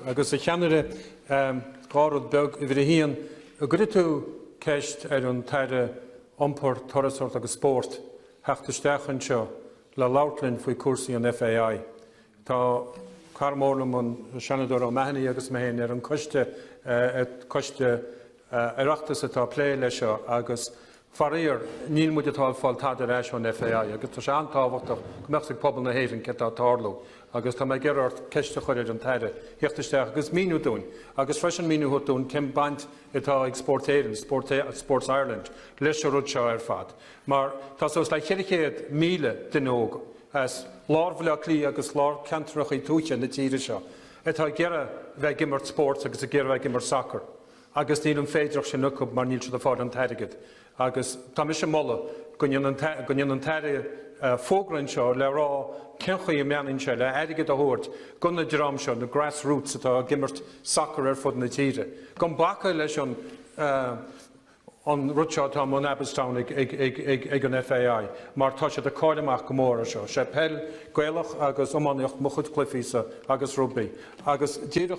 Agus a Cheannaire, 2 rud beag. Uimhir a haon, an gcuirfidh tú ceist ar an tAire Iompair, Turasóireachta agus Spóirt theacht isteach anseo le labhairt linn faoi cúrsaí an FAI? Tá cara mór liom, an Seanadóir O'Mahony agus mé féin ar an coiste, coiste Oireachtais atá ag plé leis seo agus faraor níl muid atá ag fáil tada ar ais ón FAI agus tá sé an-tábhachtach go mbeadh 's ag pobal na hÉireann céard atá ag tarlú agus tá mé ag iarraidh ort ceist a chur ar an tAire theacht isteach agus míniú dúinn agus freisin míniú a thabhairt dúinn cén baint atá ag Spórt Éireann, Sports Ireland, leis an rud seo ar fad mar tá suas le 400,000 duine óg as lár Bhaile Átha Cliath agus lár ceantracha tuaithe na tíre seo atá ag iarraidh bheith ag imirt spóirt agus ag iarraidh bheith ag imirt sacair agus níl an féidireacht sin acu mar níl siad ag fáil an t-airgead agus tá mise ag moladh go ndéanann go ndéanann an tAire fógra anseo le rá cén chaoi a mbreathnaíonn sé le airgead a thabhairt go na dream seo, na grass roots atá ag imirt sacair ar fud na tíre, gan bacadh leis an an rud seo atá i mbun Abbottstown ag ag ag ag ag an FAI mar tá siad ag cailleadh amach go mór ar seo. Sé peil Gaelach agus iománaíocht mo chuid cluichí-sa agus rugbaí agus díreach.